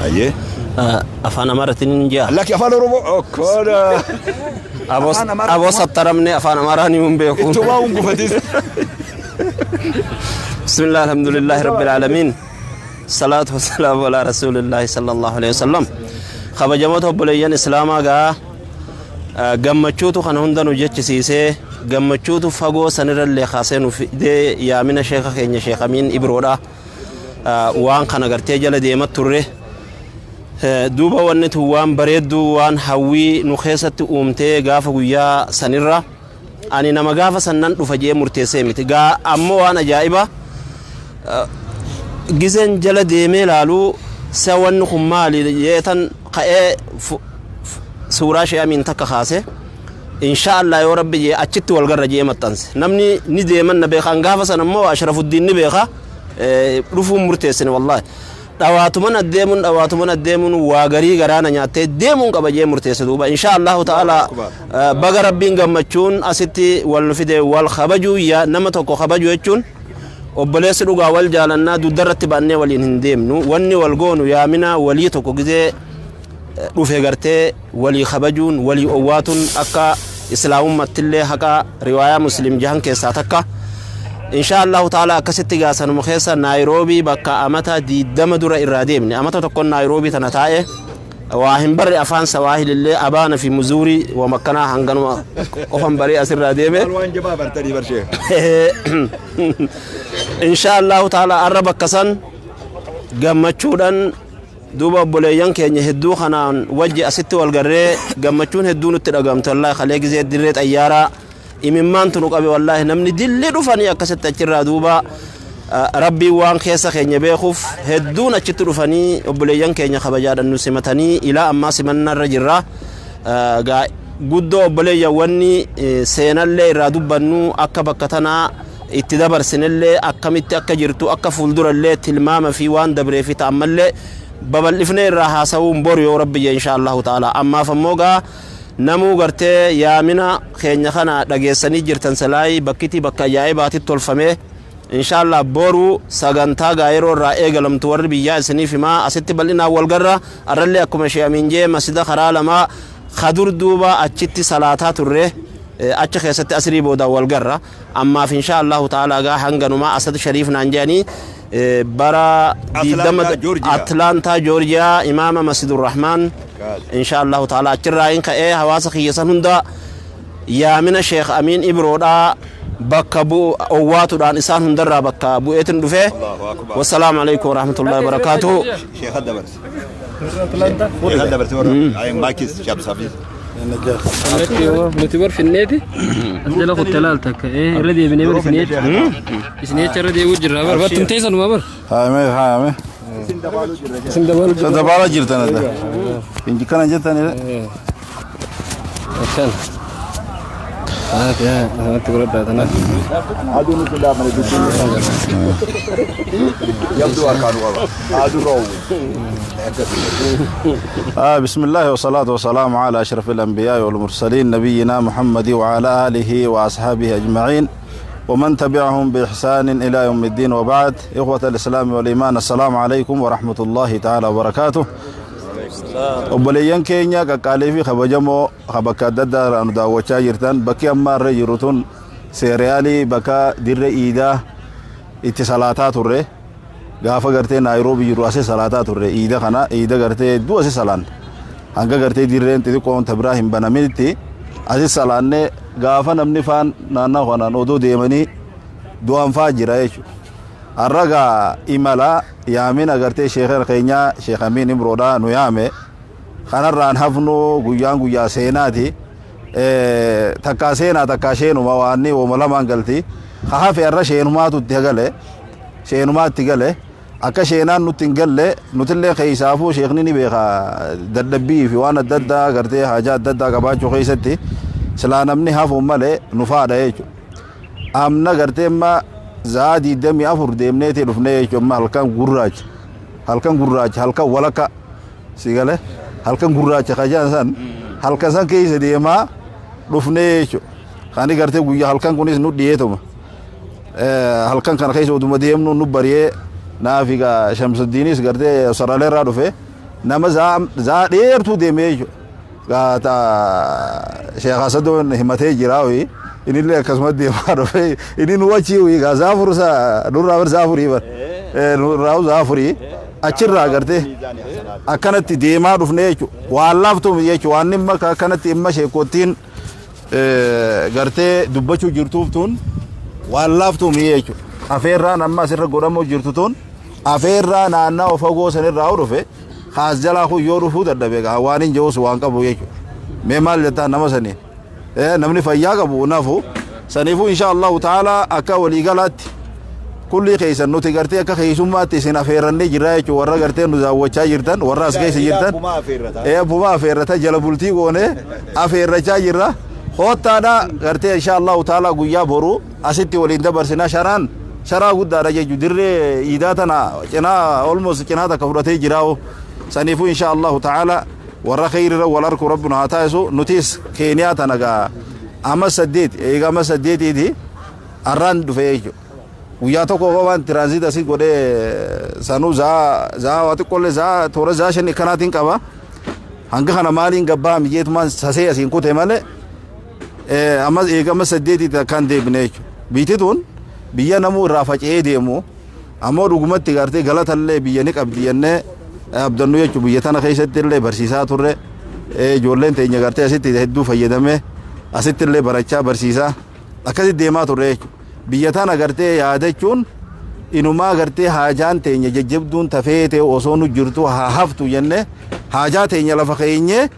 Ayyee. Afaan Amaaraatiin jaa. Lakki, Afaan Oromoo. Okkoodha. Aboo sattaramne, Afaan Amaaraa ni hin beeku. Ittumaa hin gufatis. بسم الله، الحمد لله رب العالمين، الصلاة والسلام على رسول الله صلى الله عليه وسلم. Kabajamoota obboleeyyan islaamaa, gaa gammachuutu kana hunda nu jechisiisee, gammachuutu fagoo sanirrallee kaasee nu fidee. Yaamina sheeka keenya Sheekh Amiin Ibroodha waan kana gartee jala deemat turre. Duuba wanni tun waan bareedduu, waan hawwii nu keessatti uumtee. Gaafa guyyaa sanirra ani nama gaafa sannan dhufa jee murteessee miti. Gaa ammoo waan ajaa'iba gizeen jala deemee laaluu, sa wanni kun maali jeetan ka'ee suuraa Sheekh Amiin takka kaase. Insha Allah, yoo Rabbi jee achitti wal garra jee maxxanse. Namni ni deeman na beekan. Gaafa san ammoo Ashrafuddiin ni beeka. Dhufuun murteessine. Wallahi dhawaatuman addeemuun, dhawaatuman addeemuun waa garii garaana nyaattee deemuun qaba jee murteesse. Duuba insha Allahu ta'ala, baga Rabbiin gammachuun asitti wal nu fide. Wal kabajuu, yaa nama tokko kabaju jechuun obboleessi dhugaa wal jaalannaa dugdarratti baannee waliin hin deemnu. Wanni wal goonu yaamina walii tokko gizee dhufe gartee walii kabajuun, walii owwaatuun akka islaamummattillee haqa riwaayaa Muslim jahan keessaa takka. Insha Allahu ta'ala, akkasitti gaasanuma keessa Naayiroobii bakka amata 20 dura irraa deemne, amata tokkon Naayiroobii tana taa'e. Waa hin barre, afaan Sawaahilillee abaana fi muzuurii wa makkanaa hanganuma qofan baree asirraa deeme. Waan jabaa bartanii barshee. Insha Allahu ta'ala, arra bakka san gammachuudhaan duuba obboleeyyan keenya hedduu kanaan wajji asitti wal garree gammachuun hedduu nutti dhagamte. Wallaahi kalee gizee dirree xayyaaraa imimmaantu nu qabe. Wallaahi namni dilli dhufanii akkasitti achirraa. Duuba Rabbiin waan keessa keenya beekuuf hedduun achitti dhufanii obboleeyyan keenya kabajaadhaan nu simatanii ilaa ammaa simannarra jirra. Guddoo obboleeyyan, wanni seenallee irraa dubbannu, akka bakka tanaa itti dabarsinellee, akkamitti akka jirtu, akka fuuldurallee tilmaama fi waan dabree fi ta'ammallee babal'ifnee irraa haasawuun boru yoo Rabbi jee, insha Allahu ta'ala. Ammaaf ammoo gaa namuu gartee yaamina keenya kana dhageessanii jirtan. Salaayii bakkitii bakka ajaa'ibaatitti tolfamee, insha Allah boru sagantaa gaa yeroo irraa eegalamtu warri biyyaa isiniif himaa. Asitti bal'inaan wal garra. Arrallee akkuma Shee Amiin jee masjida karaa lamaa kadur duuba achitti salaataa turre, acha keessatti asrii booda wal garra. Ammaaf insha Allahu ta'ala gaa hanganumaa. Asad Shariif naan jedhanii, bara Atlaantaa Joorjiyaa, imaama Masjidurrahmaan. Insha Allahu ta'ala achirraa hin ka'ee hawaasa kiyya san hunda yaamina Sheekh Amiin Ibroodhaa bakka bu'u owwaatuudhaan isaan hundarraa bakka bu'eetin dhufe. Wassalaamu alaikum warahmatullahi wabarakaatuh. Sheekha dabarse. Sheekha dabarse warra maakis shabsaafis. Nuti bar finneeti as jala kutte laalta akka irra deebinee bar isin jecha irra deebi'u jirra bar battum teessanuma bar. Haame haame. Isin dabalu Isa dabaalaa jirtan adda. Inji kana jettani. Akkan. Ati godhadhaa tanaaf. Aduu nuti laafane dubbiin. Jabduu harkaan qaba. Aduu roowwu. بسم الله والصلاة والسلام على أشرف الأنبياء والمرسلين، نبينا محمد وعلى آله وأصحابه أجمعين ومن تبعهم بإحسان إلى يوم الدين، وبعد. إخوة الإسلام والإيمان، السلام عليكم ورحمة الله تعالى وبركاته. Obboleeyyan keenya qaqqaalii fi kabajamoo bakka adda addaa nu daawwachaa jirtan, bakki amma irra jiru tun seeriyaalii bakka dirre iidaa itti salaataa turre. Gaafa gartee Naayiroobii jiru asii salaataa turre iida kana. Iida gartee hedduu asii salaan hanga gartee dirreen xixiqqoon ta biraa hin banaminitti asii salaannee. Gaafa namni faan naannoo kanaan odoo deemanii du'an faa jira jechuudha. Har'a gaa imala yaamina gartee sheekha keenyaa Sheekh Amiin Imroodhaa nu yaame kanarraan hafnu. Guyyaan guyyaa seenaati. Takkaa seenaa takkaa sheenuma, waanni wooma lamaan galti. Ka hafe har'a sheenumaatu itti gale, sheenumaatti gale. Akka sheenaan nutti hin galle, nutillee keessaafuu sheekni ni beeka dadhabbii fi waan adda addaa gartee haajaa adda addaa qabaachuu keessatti silaa namni hafuun malee nu faadha jechuudha. Amna gartee amma zaa 24 deemneeti dhufnee jechuudha. Amma halkan gurraacha, halkan gurraacha, halkan walakka si gale, halkan gurraacha kajaan san, halkan san keessa deemaa dhufnee jechuudha. Kani gartee guyyaa halkan kunis nu dhiyeetuma. Halkan kana keessa oduma deemnu nu bariyee. Naafi gaa Shamsuddiinis gartee Austraaliyaa irraa dhufe, nama zaa dheertuu deemee jechuudha. Gaa ta Sheekh Asadoon himatee jira hoyi, inillee akkasuma deemaa dhufe, inni nu achi hoyi gaa 4 isaa nurraa bar 4 bar nurraa 4 achirraa gartee akkanatti deemaa dhufne jechuudha. Waan laaftuu jechuudha, waan dhimma akkanatti dhimma sheekottiin gartee dubbachuu jirtuuf tun waan laaftuu jechuudha. Afeerraan amma asirra godhamuu jirtu tun afeerraa naannoo fagoo sanirraa dhufe, kaas jalaa kun yoo dhufuu dadhabe gaa waan hin jiruus waan qabu jechuudha. Mee maal jettaa nama sanii? Namni fayyaa qabu nafu saniifuu insha Allahu ta'ala akka waliigalaatti kulli keessan nuti gartee akka keessummaatti isin afeerrannee jirra jechuudha. Warra gartee nu daawwachaa jirtan, warra as keessa jirtan, abbuma afeerrata jala bultii goone afeerrachaa jirra. Hoottaadha gartee insha Allahu ta'ala guyyaa boruu asitti waliin dabarsina. Sharaan sharaa guddaadha jechuudha, dirree iidaa tana cinaa almost cinaa takka fudhatee jiraa'u. Saniifuu insha Allahu ta'ala warra kheyrirra wal arku rabbinu haa taasisu. Nutis Keeniyaa tana gaa amma 8 eega amma 8tiiti arraan dhufe jechuudha. Guyyaa tokko qofaan transit asii godhee, sanuu zaa waa xiqqoollee zaa toora zaa 5 akkanaatiin qaba. Hanga kana maaliin gabbaa mijeetumaan sasee asiin kute malee amma eega amma 8tiiti akkaan deebine jechuudha. Biitti tun biyya namuu irraa faca'ee deemu, ammoo dhugumatti gartee galatallee biyya ni qabdi jennee abdannu jechuudha. Biyya tana keessatti illee barsiisaa turre, ijoolleen teenya gartee asitti hedduu fayyadamee asitti illee barachaa barsiisaa akkasitti deemaa turre jechuudha. Biyya tana gartee yaadachuun inumaa gartee haajaan teenya jajjabduun tafeete osoo nu jirtu haa haftu jenne, haajaa teenya lafa keenyee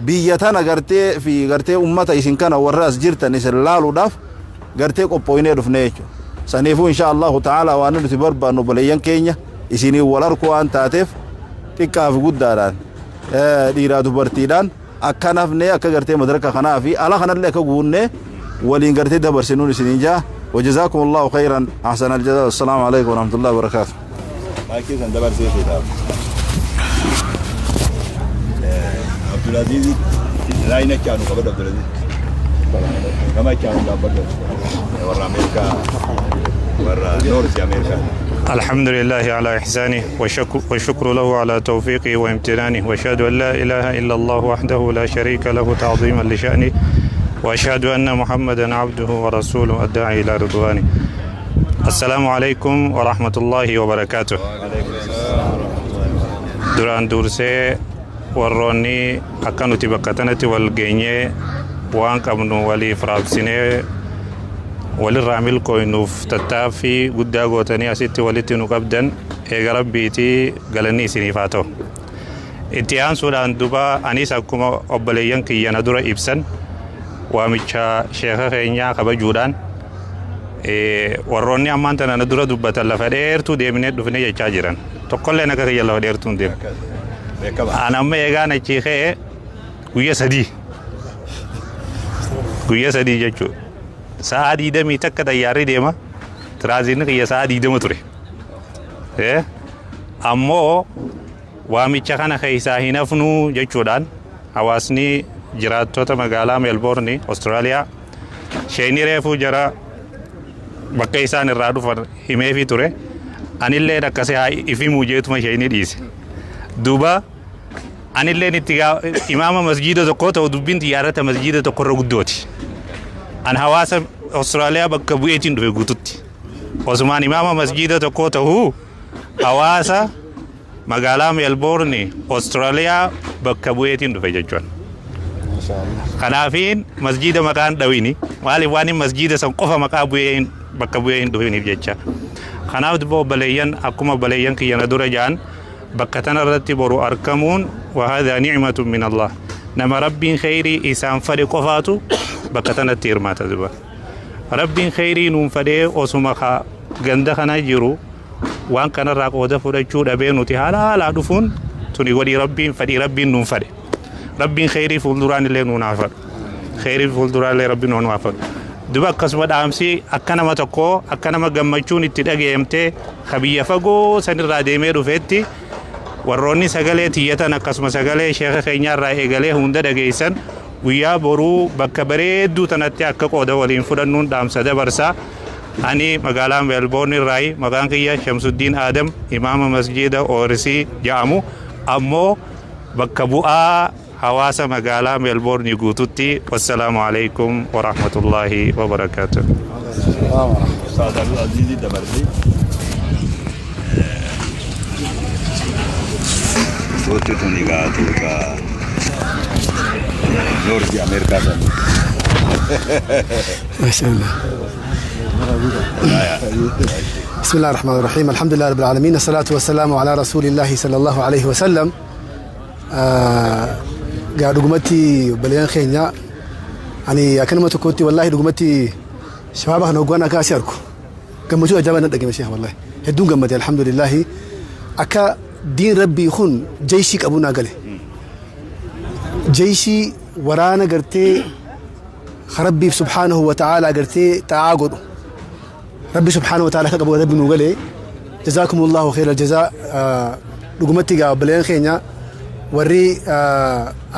biyya tana gartee fi gartee ummata isin kana warra as jirtan isin laaluudhaaf gartee qophooynee dhufne jechuudha. Saniifuu insha Allahu ta'ala waan nuti barbaannu obboleeyyan keenya isinii wal harku waan taateef, xiqqaa fi guddaadhaan, dhiiraa dubartiidhaan akka nafne, akka gartee madaraka kanaa fi ala kanallee akka guunnee waliin gartee dabarsinuun isiniin jaa. وجزاكم الله خيرا احسن الجزاء. السلام عليكم ورحمه الله وبركاته. Maayikii san dabarsee feetaaf. Abdulaziz laayina chaanu qabadhu, Abdulaziz. Gama chaanu dhaabbadhu. Warra Ameerikaa, warra North Ameerikaa. الحمد لله على إحسانه والشكر له على توفيقه وامتنانه، وأشهد أن لا إله إلا الله وحده لا شريك له تعظيما لشأنه، وأشهد أن محمدا عبده ورسوله الداعي إلى رضوانه. السلام عليكم ورحمة الله وبركاته. Duraan dursee warroonni akka nuti bakka tanatti wal geenyee waan qabnu waliif raabsinee walirraa milkooynuuf tattaaffii guddaa gootanii asitti walitti nu qabdan, eega rabbiitii galanni isiniif haa ta'u. Itti aansuudhaan duba anis akkuma obboleeyyan kiyyana dura ibsan waamicha sheeka keenyaa kabajuudhaan, warroonni ammaan tana na dura dubbatan lafa dheertuu deemnee dhufne jechaa jiran. Tokkollee akka kiyya lafa dheertuu hin deemne. Beekama. An amma eegaan achii ka'ee guyya 3. Guyya 3 jechuudha. Sa'a 21 xayyaarri deema. Transitiin kiyya sa'a 20 ture. Ammoo waamicha kana keessaa hin hafnuu jechuudhaan hawaasni jiraattota magaalaa Meelboorni Austraaliyaa sheeyni reefuu jara bakka isaan irraa dhufan himeefii ture. Anillee akkasii haa ifimuu jeetuma sheeyni dhiise. Duuba anilleen itti imaama masjiida tokkoo ta'u, dubbiin xiyyaarata masjiida tokkorra guddooti. An hawaasa Austraaliyaa bakka bu'eetiin dhufe guututti. Osumaan imaama masjiida tokkoo ta'uu hawaasa magaalaa Meelboorni Austraaliyaa bakka bu'eetiin dhufe jechuudha. Kanaafiin masjiida maqaan dhawini, maaliif waan hin masjiida san qofa maqaa bu'ee bakka bu'ee hin dhufiniif jecha. Kanaaf duba obboleeyyan, akkuma obboleeyyan kiyyana dura ja'an, bakka tanarratti boru argamuun وهذا نعمة من الله, nama rabbiin kheyrii isaan fadhe qofaatu bakka tanatti hirmaata. Duba rabbiin kheyrii nuun fadhee osuma ka ganda kana jiru waan kanarraa qooda fudhachuu dhabee nuti haala haalaa dhufuun tuni godhii rabbiin fadhii rabbiin nuun fadhe. Rabbiin kheyrii fuulduraan illee nuun haa fadhu, kheyrii fuulduraan illee rabbiin nuun haa fadhu. Duba akkasuma dhaamsi akka nama tokkoo, akka nama gammachuun itti dhageemtee ka biyya fagoo sanirraa deemee dhufeetti, warroonni sagalee tiyyatan akkasuma sagalee sheeka keenyaarraa eegalee hunda dhageessan, guyyaa boruu bakka bareedduu tanatti akka qooda waliin fudhannuun dhaamsa dabarsaa. Ani magaalaa Meelboorn irraayi maqaan kiyya Shamsuddiin Aadam imaama masjiida Oorisii jedhamu ammoo bakka bu'aa hawaasa magaalaa Meelboorn guututti. Wassalaamu alaikum warahmatullaahi wabarakaatuh. Ustaaz Abdul Aziz dabarsi. Tuuti tun egaa tuuta Noorti Ameerikaa sana. ما شاء الله. بسم الله الرحمن الرحيم، الحمد لله رب العالمين، الصلاة والسلام على رسول الله صلى الله عليه وسلم. Gaa dhugumatti obboleeyyan keenya, ani akkanuma tokkotti wallaahi dhugumatti shabaaba kana hoggaan akka asii argu gammachuu ajaa'ibaa nan dhagame sheekh, wallaahi hedduun gammade. Alhamdulillaahi, akka diin rabbii kun jeeshii qabu naa gale, jeeshii waraana gartee rabbiif subhaanahu wa ta'ala gartee xaa'aa godhu rabbi subhaanahu wa ta'ala akka qabu rabbi nuu galee. Jazaakumullahu khayra jazaa. Dhugumatti gaa obboleeyyan keenya warri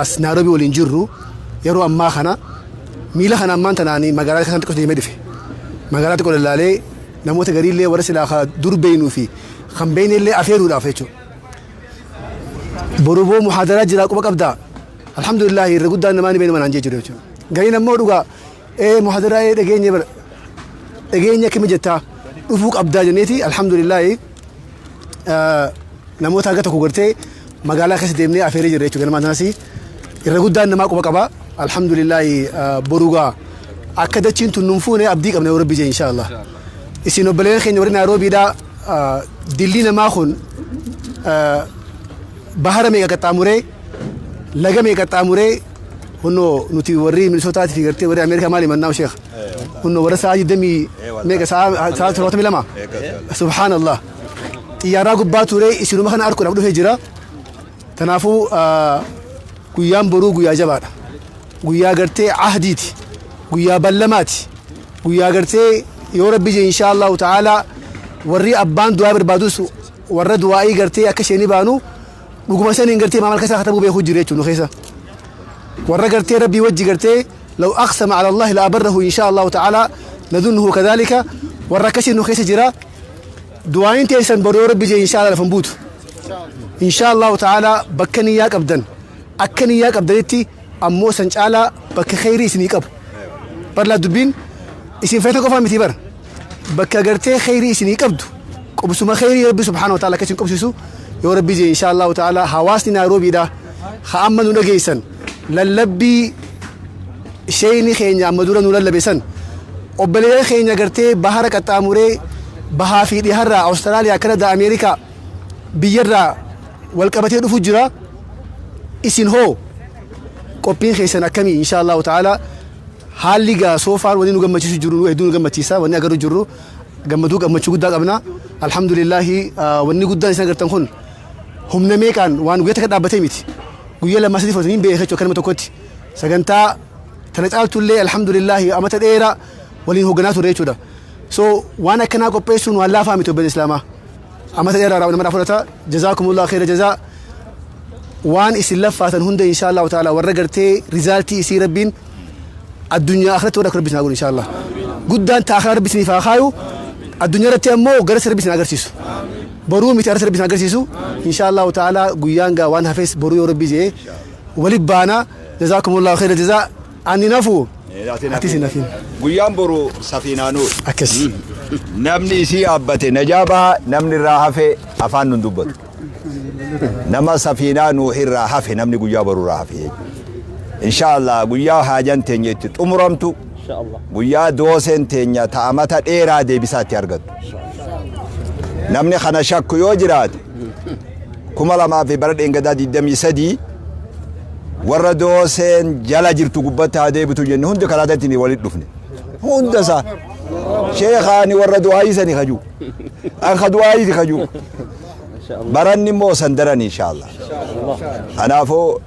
as Nairobi waliin jirru, yeroo ammaa kana miila kana ammaan tanaanii magaalaa kana xiqqoo deemee dhufe, magaalaa xiqqoo lallaalee namoota gariillee warra silaa dur beeynuu fi kan beeynellee afeeruudhaaf jechuudha. Boruboo muhaadaraa jiraa quba qabdaa, alhamdulillah irra guddaan namaa ni beenu manaan jee jiru jechuudha. Gariin ammoo dhugaa ee muhaadaraa ee dhageenye bara dhageenya akkami jettaa dhufuu qabdaa jenneeti. Alhamdulillah, namoota haga tokko gartee magaalaa keessa deemnee afeeree jirra jechuudha. Ganamaa tanas irra guddaan namaa quba qaba. Alhamdulillah, borugaa akka dachiin tun nun fuune abdii qabna yoo rabbi jee insha Allah. Isin obboleeyyan keenya warri Naayiroobiidhaa, dilli namaa kun bahara meeqa qaxxaamuree, laga meeqa qaxxaamuree, hunnoo nuti warri Minisootaati fi gartee warri Ameerikaa maali mannaa sheekh, hunnoo warra sa'a 20 meeqa, sa'a 72, subhaanallah, xiyyaaraa gubbaa ture isinuma kana arkuudhaaf dhufee jira. Kanaafuu guyyaan boruu guyyaa jabaadha. Guyyaa gartee ahdiiti. Guyyaa ballamaati. Guyyaa gartee yoo rabbi jee insha Allahu ta'ala warri abbaan du'aa barbaadus warra du'aa'ii gartee akka isheen baanu dhuguma saniin gartee maamal keessaa katabuu beekuu jiru jechuudha nu keessa. Warra gartee rabbii wajji gartee لو أقسم على الله لأبره إن شاء الله تعالى نظنه كذلك, warra akkasii nu keessa jira. Du'aayin teessan boruu rabbi jee insha Allah lafan buutu. Insha Allahu ta'ala bakka niyyaa qabdan akka niyyaa qabdanitti ammoo san caalaa bakka kheyrii isinii qabu. Barlaa dubbiin isin feeta qofaa miti bara. Bakka gartee kheyrii isinii qabdu qubsuma kheyrii rabbi subhaanahu wa ta'ala akka isin qubsisu yoo rabbi jee insha Allahu ta'ala. Hawaasni Naayiroobiidha ha amma nu dhageessan, lallabbii sheeyni keenya amma dura nu lallabe san, obboleeyyan keenya gartee bahara qaxxaamuree bahaa fi dhiharraa Awustiraaliyaa, Kanadaa, Ameerikaa biyyarraa wal qabatee dhufu jira. Isin hoo qophiin keessan akkamii? Insha Allahu ta'ala haalli gaa soofaan wanni nu gammachiisu jiru hedduu nu gammachiisa. Wanni agarru jirru gammaduu gammachuu guddaa qabna. Alhamdulillahi, wanni guddaan isin agartan kun humna meeqaan waan guyyaa takka dhaabbatee miti, guyyaa 2 3 fudhatanii beeka jechuudha. Kanuma tokkotti sagantaa tana caaltullee alhamdulillahi amata dheeraa waliin hoogganaa turre jechuudha. So waan akkanaa qopheessuun waan laafaa miti, obboleessa islaamaa, amata dheeraa nama fudhata. Jazaakumullahu khayra jazaa. Waan isin laffaatan hunda insha Allahu ta'ala warra gartee rizaaltii isii rabbiin addunyaa akhiratti warra akka rabbi isin haa godhu insha Allah. Guddaan taakhaa rabbi isiniif haa kaayu, addunyaa irratti ammoo gara rabbi isin agarsiisu. Boruu miti arsa rabbi isin agarsiisu insha Allahu ta'ala. Guyyaan gaa waan hafes boruu yoo rabbi jee walit baana. Jazaakumullahu khayra jazaa. Ani nafu atis hin hafin. Guyyaan boru safiinaanuu. Akkas. Namni isii yaabbate najaa baha, namni irraa hafe afaan nun dubbatu. Nama safiinaa Nuuh irraa hafe namni guyyaa boru irraa hafe jechuudha. Inshaallah guyyaa haajan teenya itti xumuramtu, guyyaa dooseen teenya ta'amata dheeraa deebisaa itti argattu. Namni kana shakku yoo jiraate, 2000 fi bara dheengadaa 23 warra dooseen jala jirtu gubbatti haa deebitu jenne hundi karaa ittiin walitti dhufne. Hunda isaa. Sheekhaani warra du'aayisani kaju. An ka du'aayiti kaju. Baranni immoo san daran inshaallah. Kanaafuu